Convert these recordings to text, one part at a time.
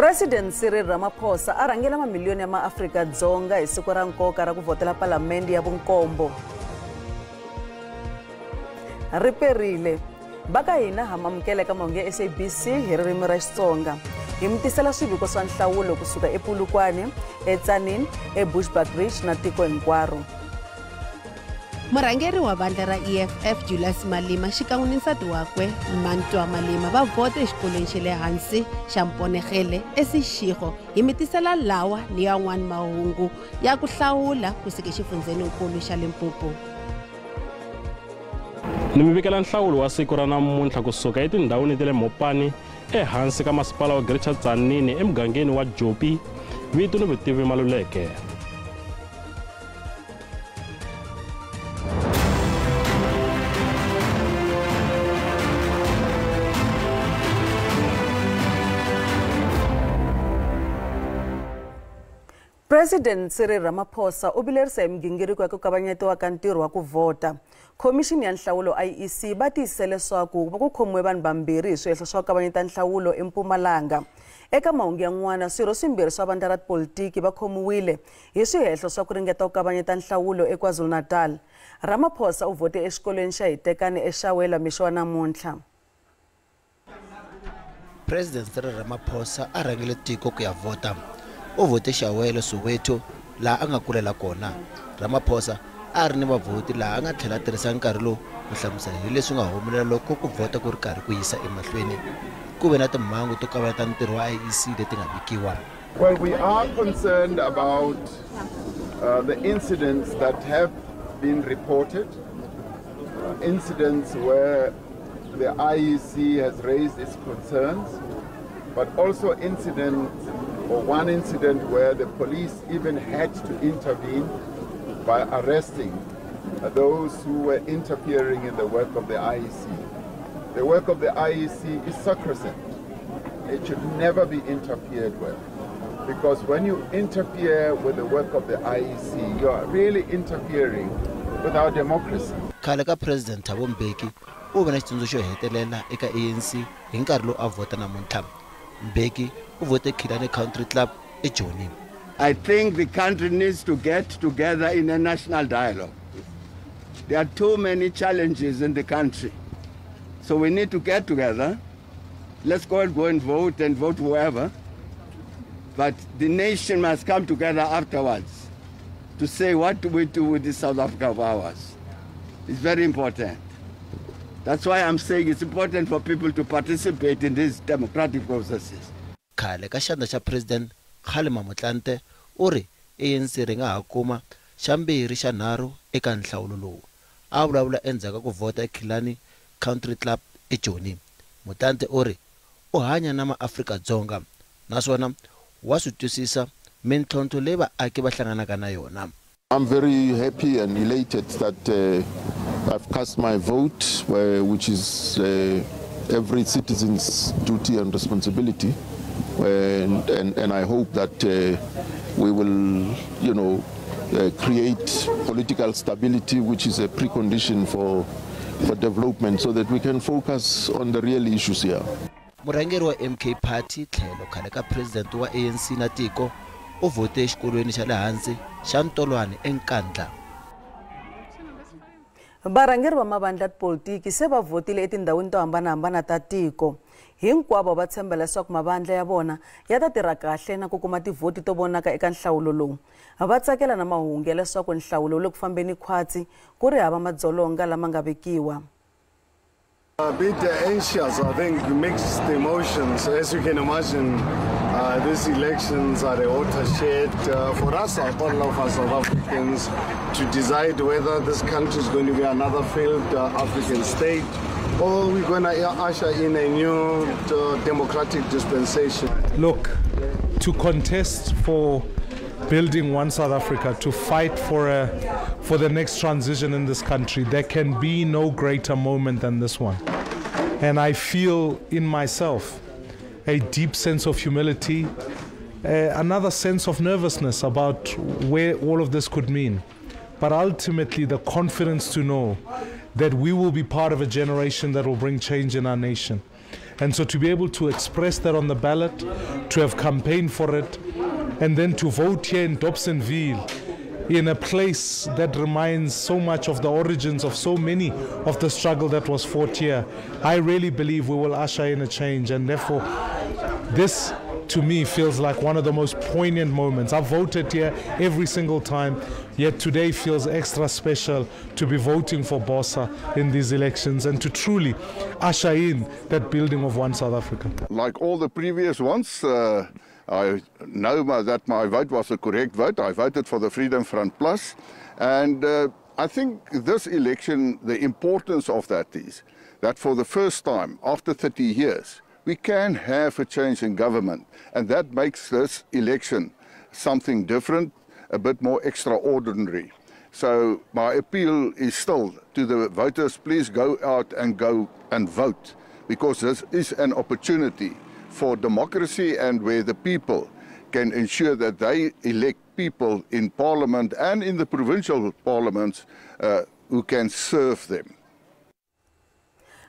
President Cyril Ramaphosa a rhangela mamiliyoni ya maAfrika-Dzonga hi siku ra nkoka ra ku vhotela palamende ya vunkombo. Ri perile. Va ka hina ha mamukela eka mahungu ya SABC hi ririmi ra Xitsonga. Hi mi tisela swiviko swa nhlawulo kusuka ePolokwane, eTzaneen, eBushbuckridge na tiko hinkwaro. Murhangeri wa vandla ra EFF Julius Malema xikan'we ni nsati wakwe Mantwa Malema va vhota exikolweni xa le hansi xa Mponegele eSeshego. Hi mi tisela lawa ni yan'wana mahungu ya ku hlawula kusuka exifundzheninkulu xa Limpopo. Ni mi vikela nhlawulo wa siku ra namuntlha kusuka etindhawini ta le Mopani ehansi ka masipala wa Greater Tzaneen emugangeni wa Jopi, vito ni vutivi Maluleke. President Cyril Ramaphosa u vilerisa hi migingiriko ya ku kavanyetiwa ka ntirho wa ku vhota. Khomixini ya nhlawulo IEC va tiyisise leswaku ku khomiwe vanhu vambirhi hi swihehlo swa ku kavanyeta nhlawulo eMpumalanga. Eka mahungu yan'wana, swirho swimbirhi swa vandla ra tipolitiki va khomiwile hi swihehlo swa ku ringeta ku kavanyeta nhlawulo eKwaZulu-Natal. Ramaphosa u vhote exikolweni xa Hitekani eShawela mixo wa namuntlha. President Cyril Ramaphosa a rhangele tiko ku ya vhota. U vhote Shawela Soweto laha a nga kulela kona. Ramaphosa a ri ni vavhoti laha a nga tlhela a tirhisa nkarhi lowu ku hlamusela hi leswi nga humelela loko ku vhota ku ri karhi ku yisa emahlweni. Ku ve na timhangu to kavanyeta ntirho wa IEC leti nga vikiwa. Well, we are concerned about the incidents that have been reported, incidents where the IEC has raised its concerns, but also incidents or one incident where the police even had to intervene by arresting those who were interfering in the work of the IEC. The work of the IEC is sacrosanct. It should never be interfered with, because when you interfere with the work of the IEC, you are really interfering with our democracy. Khale ka President Thabo Mbeki u ve na xitsundzuxo xo hetelela eka ANC hi nkarhi lowu a vhota namuntlha. Mbeki u vhote Killarney Country Club eJoni. I think the country needs to get together in a national dialogue. There are too many challenges in the country. So we need to get together. Let's go and vote and vote whoever. But the nation must come together afterwards to say what do we do with this South Africa of ours. It's very important. That's why I'm saying it's important for people to participate in these democratic processes. Khale ka xandla xa President Kgalema Motlanthe u ri ANC ri nga ha kuma xa mbirhi xa nharhu eka nhlawulo lowu. A vulavula endzhaku ka ku vhota eKillarney Country Club eJoni. Motlanthe u ri u hanya na maAfrika-Dzonga naswona wa swi twisisa mintlhontlho leyi vaaki va hlanganaka na yona. I'm very happy and elated that I've cast my vote, which is every citizen's duty and responsibility. And I hope that we will, create political stability, which is a precondition for development, so that we can focus on the real issues here. Murhangeri wa MK Party tlhelo khale ka President wa ANC na tiko u vhote exikolweni xa le hansi xa Ntolwane eNkandla. Varhangeri va mavandla ya tipolitiki se va vhotile etindhawini to hambanahambana ta tiko. Hinkwavo va tshemba leswaku mavandla ya vona ya ta tirha kahle na ku kuma tivhoti to vonaka eka nhlawulo lowu. Va tsakela na mahungu ya leswaku nhlawulo wu le ku fambeni khwatsi ku ri hava madzolonga lama nga vekiwa. A bit anxious, I think, mixed emotions. As you can imagine, these elections are a watershed for us, all of us South Africans, to decide whether this country is going to be another failed African state or we're going to usher in a new democratic dispensation. Look, to contest for building one South Africa, to fight for the next transition in this country, there can be no greater moment than this one. And I feel in myself a deep sense of humility, another sense of nervousness about where all of this could mean. But ultimately the confidence to know that we will be part of a generation that will bring change in our nation. And so to be able to express that on the ballot, to have campaigned for it, and then to vote here in Dobsonville, in a place that reminds so much of the origins of so many of the struggle that was fought here, I really believe we will usher in a change. And therefore, this to me feels like one of the most poignant moments. I've voted here every single time, yet today feels extra special to be voting for Bosasa in these elections and to truly usher in that building of one South Africa. Like all the previous ones, I know that my vote was a correct vote. I voted for the Freedom Front Plus. And I think this election, the importance of that is that for the first time after 30 years, we can have a change in government. And that makes this election something different, a bit more extraordinary. So my appeal is still to the voters, please go out and go and vote, because this is an opportunity for democracy and where the people can ensure that they elect people in parliament and in the provincial parliaments who can serve them.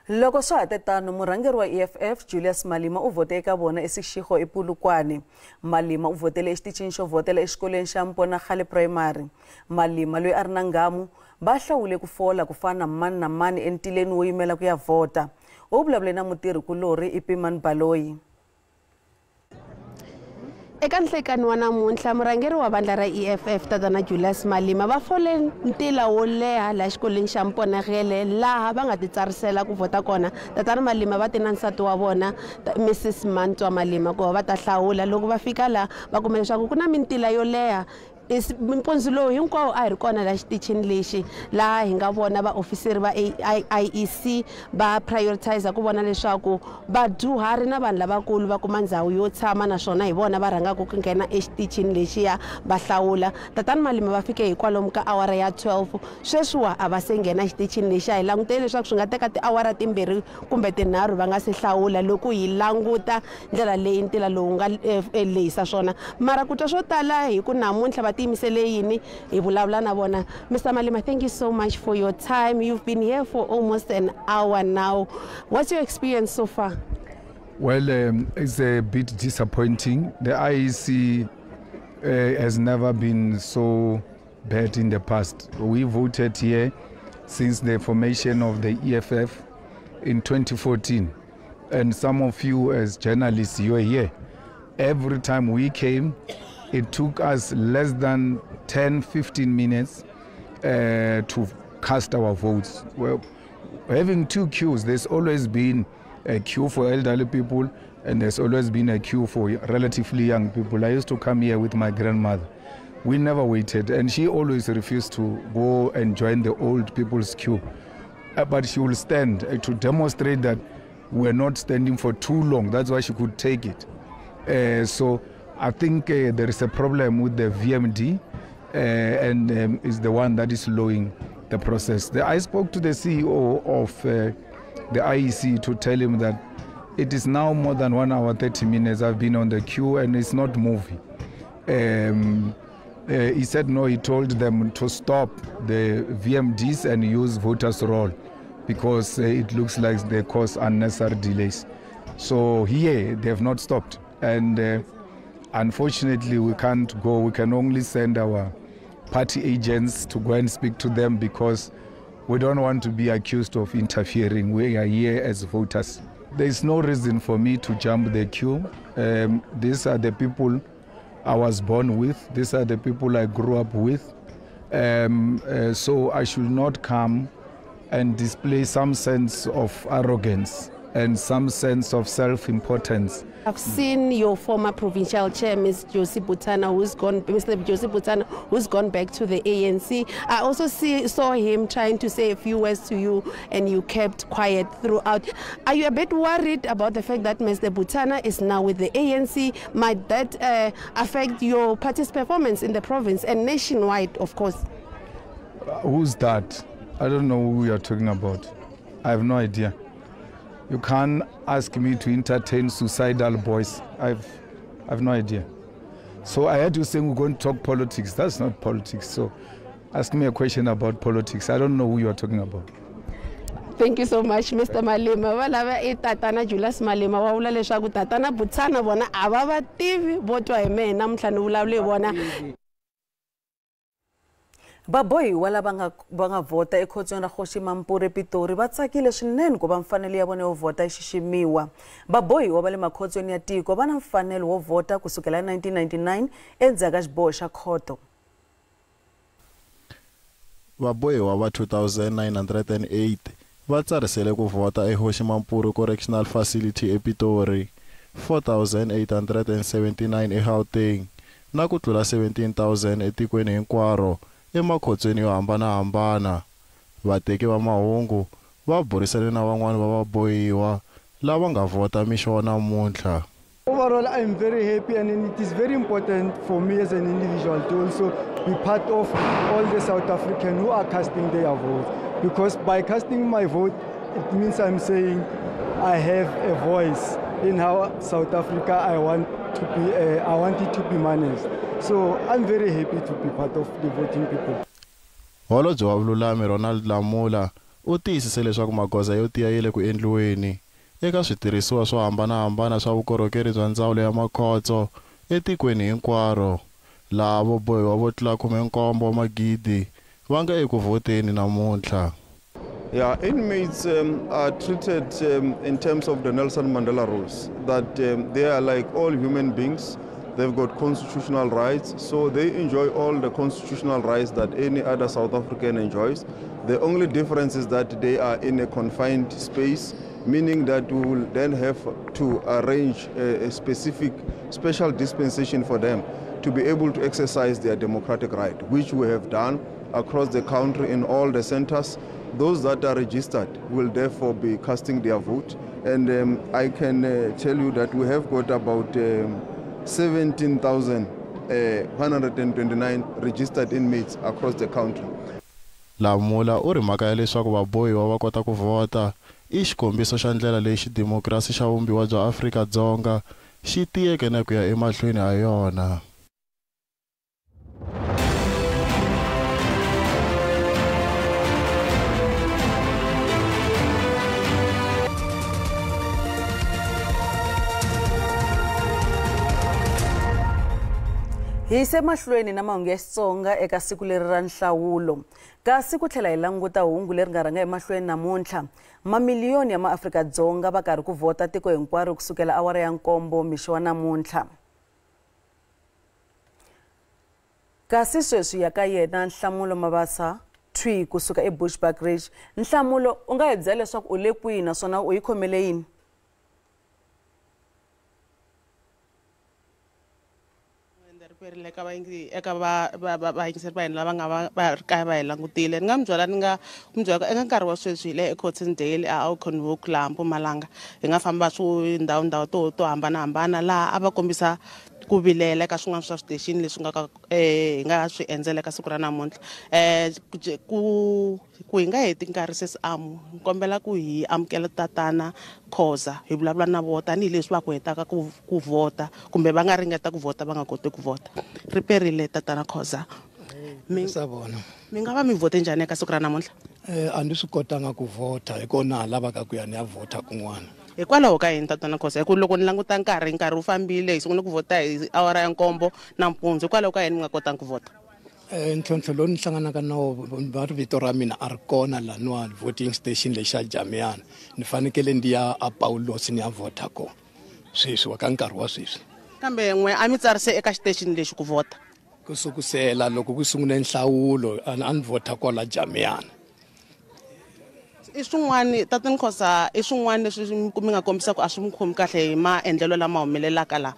Loko swa ha tetano, murhangeri wa EFF Julius Malema u vote eka vona eSeshego ePolokwane. Malema u votele exitichini xo vhotela exikolweni xa Mponagale Primary. Malema loyi a ri na nghamu va hlawule ku fola ku fana na mani na mani entileni wo yimela ku ya vhota. U vulavule na mutirhi-kulorhi Ipiman Baloyi. Eka nhlekani wa namuntlha, murhangeri wa vandla ra EFF tatana Julius Malema va fole ntila wo leha laha xikolweni xa Mponagele laha va nga titsarisela ku vhota kona. Tatana Malema va ti na nsati wa vona Mrs Mantwa Malema ku va ta hlawula. Loko va fika laha va kume leswaku ku na mintila yo leha. Mpundzu lowu hinkwawo a hi ri kona laha xitichini lexi, laha hi nga vona vaofisiri va IEC va prioritize ku vona leswaku vadyuhari na vanhu lavakulu va kuma ndhawu yo tshama, naswona hi vona va rhangaka ku nghena exitichini lexiya va hlawula. Tatana Malema va fike hi kwalomu ka awara ya 12. Sweswiwa a va se nghena exitichini lexiya. Hi langutele leswaku swi nga teka tiawara timbirhi kumbe tinharhu va nga se hlawula, loko hi languta ndlela leyi ntila lowu nga lehisa swona. Mara ku twa swo tala hi ku namuntlha va tiyimisele yini, hi vulavula na vona. Mr. Malema, thank you so much for your time. You've been here for almost an hour now. What's your experience so far? Well, it's a bit disappointing. The IEC has never been so bad in the past. We voted here since the formation of the EFF in 2014. And some of you as journalists, you are here. Every time we came, it took us less than 10, 15 minutes to cast our votes. Well, having two queues, there's always been a queue for elderly people and there's always been a queue for relatively young people. I used to come here with my grandmother. We never waited, and she always refused to go and join the old people's queue. But she will stand to demonstrate that we're not standing for too long. That's why she could take it. So I think there is a problem with the VMD, and is the one that is slowing the process. I spoke to the CEO of the IEC to tell him that it is now more than 1 hour 30 minutes I've been on the queue and it's not moving. He said no, he told them to stop the VMDs and use voters' roll because it looks like they cause unnecessary delays. So here they have not stopped, and unfortunately we can't go. We can only send our party agents to go and speak to them because we don't want to be accused of interfering. We are here as voters. There is no reason for me to jump the queue. These are the people I was born with. These are the people I grew up with. So I should not come and display some sense of arrogance and some sense of self-importance. I've seen your former provincial chair, Ms. Josie Butana, Mr. Josie Butana, who's gone back to the ANC. I also saw him trying to say a few words to you, and you kept quiet throughout. Are you a bit worried about the fact that Mr. Butana is now with the ANC? Might that affect your party's performance in the province and nationwide, of course? Who's that? I don't know who you're talking about. I have no idea. You can't ask me to entertain suicidal boys. I've no idea. So I had you saying we're going to talk politics. That's not politics. So ask me a question about politics. I don't know who you're talking about. Thank you so much, Mr. Malema. Va lava i tatana Julius Malema wa vula leswaku tatana Butsana vona a va va tivi vo twa hi mehe namuntlha ni vulavule hi vona. Vabohiwa lava va nga vhota ekhotsweni ra Kgosi Mampuru ePitori va tsakile swinene ku va mfanelo ya vona yo vhota yi xiximiwa. Vabohiwa va le makhotsweni ya tiko va na mfanelo wo vhota kusukela 1999 endzhaku ka xiboho xa khoto. Vabohiwa va 2908 va tsarisele ku vhota eKgosi Mampuru Correctional Facility ePitori, 4879 eGauteng na ku tlula 17,000 etikweni hinkwaro emakhotsweni yo hambanahambana. Vateki va mahungu va burisane na van'wana va vabohiwa lava nga vhota mixo wa namuntlha. Overall, I'm very happy, and it is very important for me as an individual to also be part of all the South Africans who are casting their vote. Because by casting my vote, it means I'm saying I have a voice in how South Africa I want to be, I want it to be managed. So I'm very happy to be part of the voting people. Holobye wa Vululami Ronald Lamola u tiyisise leswaku magoza yo tiya yele ku endliweni eka switirhisiwa swo hambanahambana swa vukorhokeri bya ndzawulo ya makhotso etikweni hinkwaro, laha vabohiwa vo tlula 17 wa magidi va nga eku vhoteni namuntlha. Yeah, inmates are treated in terms of the Nelson Mandela rules, that they are like all human beings. They've got constitutional rights, so they enjoy all the constitutional rights that any other South African enjoys. The only difference is that they are in a confined space, meaning that we will then have to arrange a specific special dispensation for them to be able to exercise their democratic right, which we have done across the country in all the centers. Those that are registered will therefore be casting their vote. And I can tell you that we have got about 17,129 registered inmates across the country. Lamula u ri mhaka ya leswaku vabohiwa va kota ku vhota i xikombiso xa ndlela leyi xidemokirasi xa vumbiwa bya Afrika-Dzonga xi tiyeke na ku ya emahlweni ha yona. Hi yise mahlweni na mahungu ya Xitsonga eka siku leri ra nhlawulo. Kasi ku tlhela hi languta hungu leri nga rhanga emahlweni namuntlha, mamiliyoni ya maAfrika-Dzonga va karhi ku vhota tiko hinkwaro kusukela awara ya 7 mixo wa namuntlha. Kasi sweswi ya ka yena Nhlamulo Mabasa thwi kusuka eBushbuckridge. Nhlamulo, u nga hi byela leswaku u le kwihi naswona u yi khomele yini? Eka vayingiseri va hina lava nga va ri kaya va hi langutile, ni nga mi byela ni nga mi byela eka nkarhi wa sweswi hi le eCottondale a Acornhoek laha Mpumalanga, hi nga famba swo ndhawu to hambanahambana laha a va kombisa ku vilela eka swin'wana swa switexini leswi nga ka hi nga swi endzela eka siku ra namuntlha. Ku hi nga heti nkarhi sesi amu, ni kombela ku hi amukela tatana Khoza hi vulavula na vona tanihileswi va ku hetaka ku vhota kumbe va nga ringeta ku vhota va nga koti ku vhota. Ri perile tatana Khoza. Mi nga va mi vhote njhani eka siku ra namuntlha? A ndzi swi kotanga ku vhota hikona lavaka ku ya ni ya vhota kun'wana. Hikwalaho ka yini tatana Khoza? Hi ku loko ni languta nkarhi wu fambile, hi sungule ku vhota hi awara ya 7 nampundzu, hikwalaho ka yini mi nga kotanga ku vhota? Ntlhontlho lowu ni hlanganaka na wona, va ri vito ra mina a ri kona laniwa voting station lexa Jamiyana, ni fanekele ndi ya a Paulos ni ya vhota kona sweswi ka nkarhi wa sweswi. Kambe n'we a mi tsarise eka xitexini lexi ku vhota? Kusukusela loko ku sungule nhlawulo a ni vhota kwala Jamiyana. I swin'wana tatana Khoza, i swin'wana leswi mi nga kombisa ku a swi mi khomi kahle hi maendlelo lama humelelaka laha.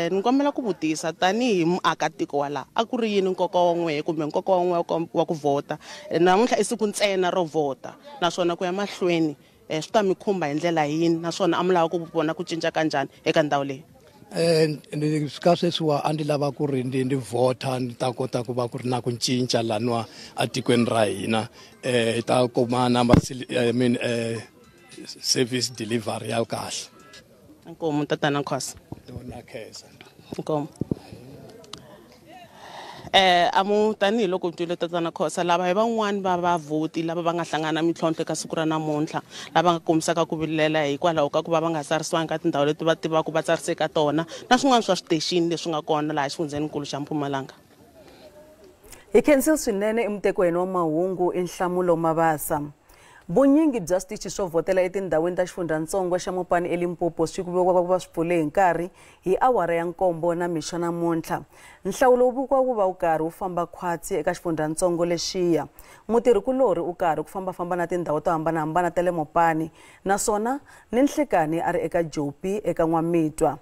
Ni kombela ku vutisa tanihi muakatiko wa laha, a ku ri yini nkoka wa n'wehe kumbe nkoka wa n'wehe wa ku vhota? Namuntlha i siku ntsena ro vhota, naswona ku ya mahlweni swi ta mi khumba hi ndlela yini, naswona a mi lava ku vona ku cinca ka njhani eka ndhawu leyi? Ka sweswiwa a ndzi lava ku ri ndi vhota ni ta kota ku va ku ri na ku cinca laniwa atikweni ra hina, hi ta kuma na I mean service delivery ya kahle. Inkomu tatana Khoza. Na khensa. Inkomu. Amu tanihiloko twile tatana Khosa lava hi van'wani va vavhoti lava va nga hlangana mintlhontlho eka siku ra namuntlha lava nga kombisaka ku vilela hikwalaho ka ku va va nga tsarisiwangi ka tindhawu leti va tivaka va tsarise ka tona na swin'wana swa switexini leswi nga kona laha xifundzhenikulu xa Mpumalanga. Hi khensile swinene emutekweni wa mahungu i Nhlamulo Mabasa. Vunyingi bya switichi swo vhotela etindhawini ta xifundzhantsongo xa Mopani eLimpopo swi kuviwa ku va swi pfule hi nkarhi hi awara ya 7 na mixo namuntlha. Nhlawulo wu vikiwa ku va wu karhi wu famba khwatsi eka xifundzhantsongo lexiya. Mutirhikulori u karhi ku fambafamba na tindhawu to hambanahambana ta le Mopani naswona ni nhlikani a ri eka Jopi eka N'wamitwa.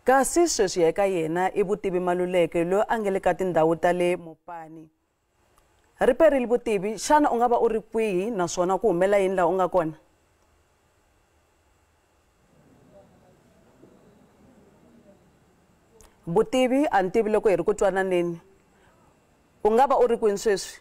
Kasi sweswi eka yena i Vutivi Maluleke loyi a nga le ka tindhawu ta le Mopani. Riperile Vutivi, xana u nga va u ri kwihi naswona ku humela yini laha u nga kona? Vutivi, a ni tivi loko hi ri ku twananeni. U nga va u ri kwini sweswi?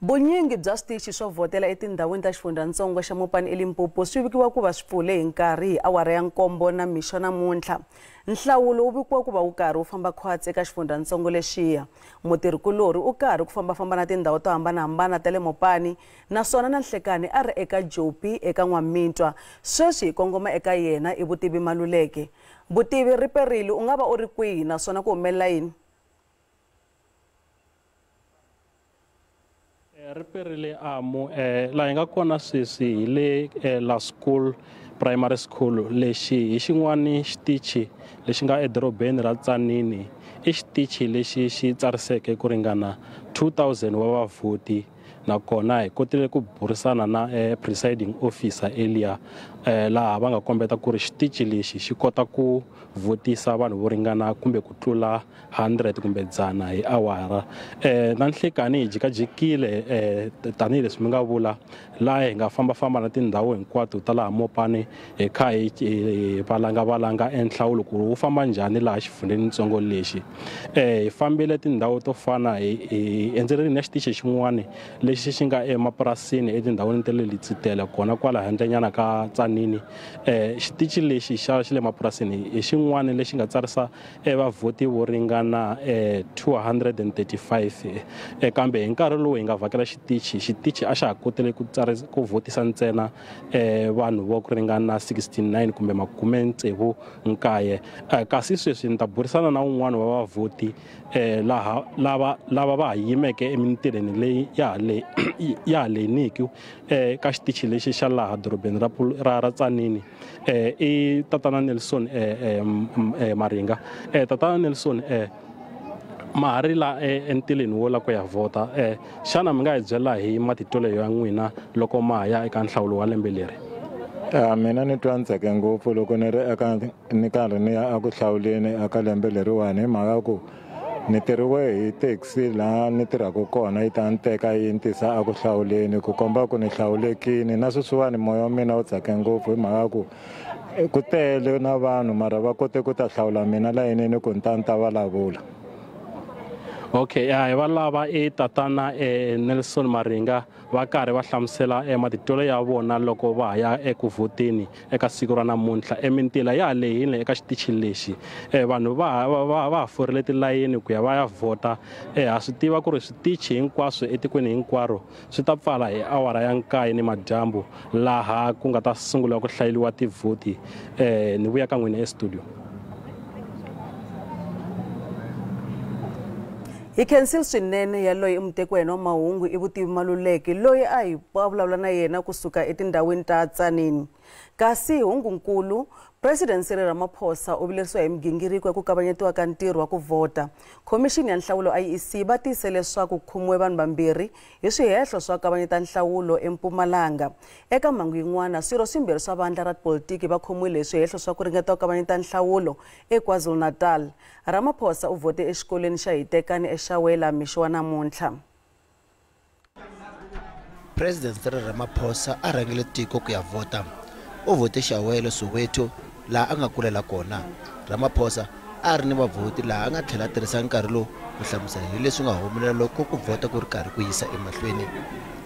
Vunyingi bya switichi swo vhotela etindhawini ta xifundzhantsongo xa Mopani eLimpopo swi vikiwa ku va swi pfule hi nkarhi hi awara ya 7 na mixo namuntlha. Nhlawulo wu vikiwa ku va wu karhi wu famba khwatsi eka xifundzhantsongo lexiya. Mutirhikulori u karhi ku fambafamba na tindhawu to hambanahambana ta le Mopani naswona na nhlekani a ri eka Jopi eka N'wamitwa. Sweswi hi kongoma eka yena i Vutivi Maluleke. Vutivi, riperile, u nga va u ri kwihi naswona ku humelela yini? Riperile amu laha hi nga kona sweswi hi le La School Primary School lexi hi xin'wani xitichi lexi nga edorobeni ra Tzaneen. I xitichi lexi xi tsariseke ku ringana 2000 wa vavhoti nakona hi kotile ku burisana na presiding officer earlier laha va nga kombeta ku ri xitichi lexi xi kota ku vhotisa vanhu vo ringana kumbe ku tlula 100 kumbe 100 hi awara. Na nhlekani hi jikajikile tanihileswi mi nga vula laha hi nga fambafamba na tindhawu hinkwato ta laha Mopani hi kha hi valangavalanga enhlawulo ku wu famba njhani laha xifundzhenitsongo lexi. Hi fambile tindhawu to fana hi endzerile na xitichi xin'wana lexi xi nga emapurasini etindhawini ta le Letsitele kona kwala handlenyana ka Tzaneen. Xitichi lexi xa le mapurasini hi xin'wana lexi nga tsarisa vavhoti vo ringana 235 kambe hi nkarhi lowu hi nga vhakela xitichi a xa ha kotile ku tsarisa ku vhotisa ntsena vanhu vo ku ringana 69 kumbe 69. Kasi sweswi ni ta burisana na un'wana wa vavhoti laha lava va ha yimeke emintirhweni leyi ya ha leniki ka xitichi lexi xa laha dorobeni ra Tzaneen. I tatana Nelson Maringa. Tatana Nelson, ma ha ri la entileni wo la ku ya vhota, xana mi nga hi byela hi matitwelo ya n'wina loko ma ha ya eka nhlawulo wa lembe leri? Mina ni twa ni tsake ngopfu loko ni ri eka ni karhi ni ya eku hlawuleni eka lembe leriwani hi mhaka ku ni tirhiwe hi taxi laha ni tirhaka kona yi ta ni teka yi ni tisa eku hlawuleni ku komba ku ni hlawulekini na sweswiwani moya wa mina wu tsake ngopfu hi mhaka ku ku tele na vanhu mara va kote ku ta hlawula mina layinini ku ni ta ni ta vulavula. Okay, hi va lava i tatana Nelson Maringa va karhi va hlamusela matitwelo ya vona loko va ha ya eku vhoteni eka siku ra namuntlha. Mintila ya ha lehile eka xitichi lexi, vanhu va ha forile tilayini ku ya va ya vhota. Ha swi tiva ku ri switichi hinkwaswo etikweni hinkwaro swi ta pfala hi awara ya 9 ni madyambu laha ku nga ta sungula ku hlayeriwa tivhoti. Ni vuya ka n'wina estudio. Hi khensile swinene yaloye i mutekweni wa mahungu i Vutivi Maluleke loyi a hi vulavula na yena kusuka etindhawini ta Tzaneen. Kasi hungunkulu President Cyril Ramaphosa u vilerisiwa hi migingiriko ya ku kavanyetiwa ka ntirho wa ku vhota. Khomixini ya nhlawulo IEC va tiyise leswaku ku khomiwe vanhu vambirhi hi swihehlo swa kavanyeta nhlawulo eMpumalanga. Eka mhangu yin'wana, swirho swimbirhi swa vandla ra tipolitiki va khomiwile hi swihehlo swa ku ringeta ku kavanyeta nhlawulo eKwaZulu-Natal. Ramaphosa u vhote exikolweni xa Hitekani eXawela mixo wa namuntlha. President Cyril Ramaphosa a rhangele tiko ku ya vhota. U vhote Xawela Soweto laha a nga kulela kona. Ramaphosa a ri ni vavhoti laha a nga tlhela a tirhisa nkarhi lowu Ku hlamusela hi leswi nga humelela loko ku vhota ku ri karhi ku yisa emahlweni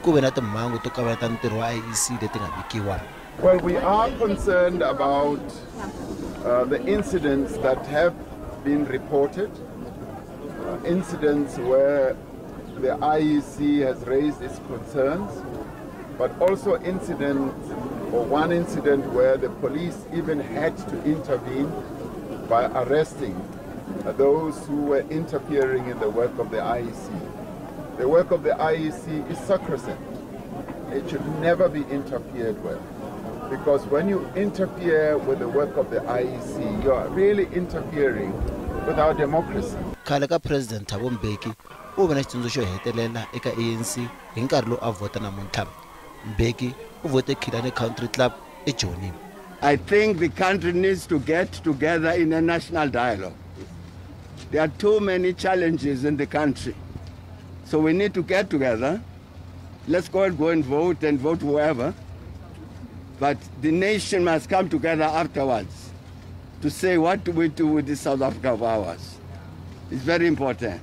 ku ve na timhangu to kavanyeta ntirho wa IEC leti nga vikiwa. Well, we are concerned about the incidents that have been reported, incidents where the IEC has raised its concerns, but also incidents, or one incident where the police even had to intervene by arresting those who were interfering in the work of the IEC. The work of the IEC is sacrosanct. It should never be interfered with, because when you interfere with the work of the IEC, you are really interfering with our democracy. Khale ka President Thabo Mbeki u ve na xitsundzuxo xo hetelela eka ANC hi nkarhi lowu a vhota namuntlha. Mbeki u vhote Killarney Country Club eJoni. I think the country needs to get together in a national dialogue. There are too many challenges in the country. So we need to get together. Let's go and vote and vote whoever. But the nation must come together afterwards to say what do we do with this South Africa of ours. It's very important.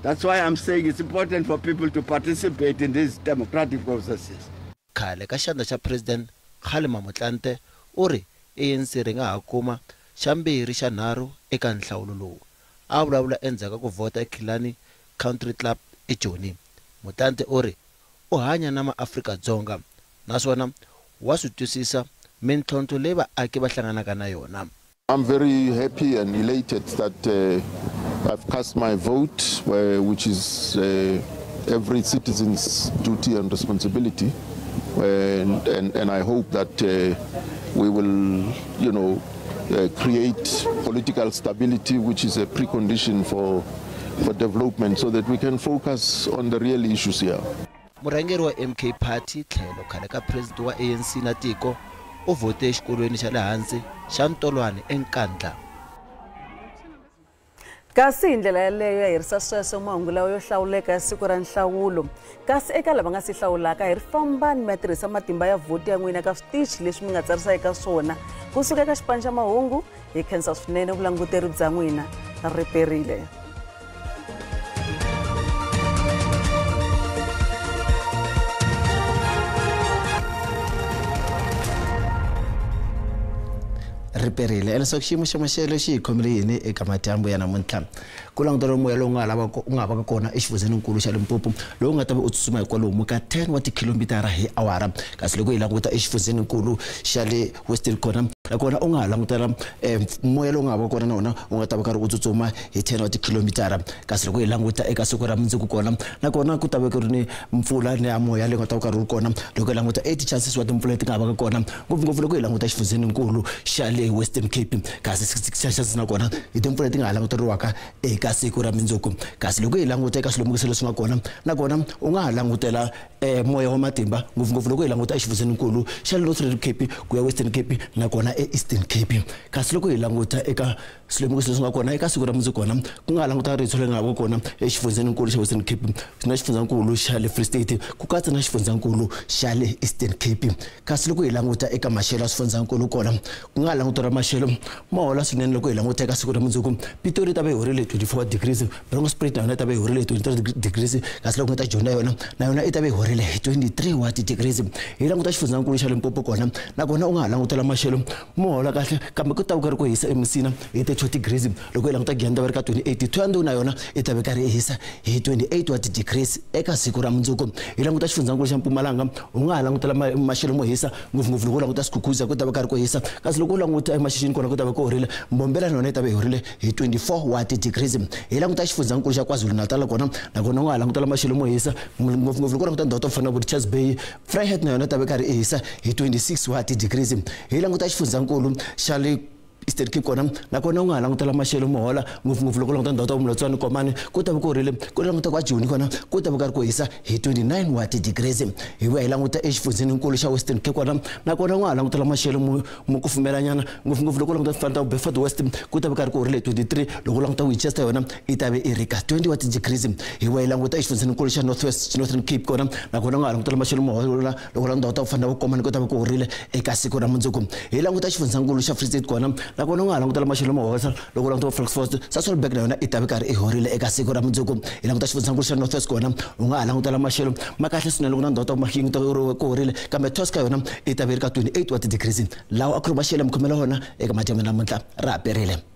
That's why I'm saying it's important for people to participate in these democratic processes. Khale ka xandla xa President Kgalema Motlanthe u ri ANC ri nga ha kuma xa mbirhi xa nharhu eka nhlawulo lowu. A vulavula endzhaku ka ku vhota eKillarney Country Club eJoni. Motlanthe u ri u hanya na maAfrika-Dzonga naswona wa swi twisisa mintlhontlho leyi vaaki va hlanganaka na yona. I'm very happy and elated that I've cast my vote, which is every citizen's duty and responsibility. And I hope that we will, you know, create political stability, which is a precondition for development, so that we can focus on the real issues here. Murhangeri wa MK Party tlhelo khale ka president wa ANC na tiko u vhote exikolweni xa le hansi xa Ntolwane eNkandla. Kasi hi ndlela yaleyo ya herisa sweswo mahungu lawa yo hlawuleka ya siku ra nhlawulo. Kasi eka lava nga si hlawulaka hi ri fambani mi ya tirhisa matimba ya vhoti ya n'wina ka switichi leswi mi nga tsarisa eka swona. Kusuka eka xipano xa mahungu hi khensa swinene vulanguteri bya n'wina. Ri perile. Riperile leswaku xiyimo xa maxelo xi hi khomile yini eka madyambu ya namuntlha. Ku langutela moya lowu nga lavaka kona exifundzheninkulu xa Limpopo lowu nga ta va u tsutsuma hi kwalomu ka 10 wa tikhilomitara hi awara. Kasi loko hi languta exifundzheninkulu xa le Western kona nakona u nga ha langutela moya lowu nga va kona na wona u nga ta va karhi u tsutsuma hi 10 wa tikhilomitara. Kasi loko hi languta eka siku ra mundzuku kona nakona ku ta va ku ri ni mpfula ni ya moya leyi nga ta va karhi wu kona. Loko hi languta 80 chances wa timpfula leti nga vaka kona ngopfungopfu loko hi languta exifundzheninkulu xa le Western Cape. Kasi 66 chances nakona hi timpfula leti nga ha languteriwaka eka siku ra mundzuku. Kasi loko hi languta eka swilemukiso leswi nga kona nakona u nga ha langutela moya wa matimba ngopfungopfu loko hi languta exifundzheninkulu xa le Northern Cape ku ya Western Cape nakona e-Eastern Cape. Kasi loko hi languta eka swilemukiso leswi nga kona eka siku ra mundzuku kona ku nga ha languta ritshwa leri nga va kona exifundzheninkulu xa Western Cape na xifundzankulu xa le Free State ku katsa na xifundzankulu xa le Eastern Cape. Kasi loko hi languta eka maxelo ya swifundzankulu kona ku nga ha langutela maxelo ma hola swinene loko hi languta eka siku ra mundzuku. Pitori ta va yi horile 24 degrees, Bronkhorstspruit na yona ta va yi horile 23 degrees, kasi loko nga ta Joni yona na yona i ta va yi horile 23 wa degrees. Hi languta xifundzankulu xa Limpopo kona nakona u nga ha langutela maxelo mo hola kahle kambe ku ta va ku ri ku hisa eMusina hi 32 degrees. Loko hi languta Giyani ta va ri ka 28, Thohoyandou na yona i ta va karhi yi hisa hi 28 wa degrees eka siku ra mundzuku. Hi languta xifundzankulu xa Mpumalanga u nga ha langutela maxelo mo hisa ngopfungopfu loko u languta Skukuza ku ta va karhi ku hisa. Kasi loko u languta eMaxixini kona ku ta va ku horile, Mbombela na yona yi ta va yi horile hi 24 wa degrees. Hi languta xifundzankulu xa KwaZulu-Natal kona nakona u nga ha langutela maxelo mo hisa ngopfungopfu loko u languta ndhawu to fana na Richards Bay, Vryheid na yona ta va karhi yi hisa hi 26 wa degrees. Hi languta xifundzankulu xa le Eastern Cape kona nakona u nga ha langutela maxelo mo hola ngopfungopfu loko u languta ndhawu ta Molotswane Komani ku ta va ku horile. Ku languta kwa Joni kona ku ta va karhi ku hisa hi 29 wa degrees. Hi vuya hi languta exifundzheninkulu xa Western Cape kona nakona u nga ha langutela maxelo mo kufumelanyana ngopfungopfu loko u languta fana ta Beaufort West ku ta va karhi ku horile 23. Loko u languta Winchester yona yi ta va yi ri ka 20 wa degrees. Hi vuya hi languta exifundzheninkulu xa North West Northern Cape kona nakona u nga ha langutela maxelo mo hola loko u languta ndhawu ta fana na Komani ku ta va ku horile eka siku ra mundzuku. Hi languta xifundzankulu xa Free State kona Nakona u nga ha langutela maxelo mo hoxa loko u languta Frankfurt Sasolburg na yona i ta va karhi i horile eka siku ra mundzuku. Hi languta xifundzankulu xa North West kona u nga ha langutela maxelo ma kahle swinene loko na ndhawu ta Mahing ta ku horile, kambe Tosca yona i ta va yi ri ka 28 wa ti-degrees. Lawa a ku ri maxelo ya mi khomela wona eka madyambu namuntlha ra ha perile.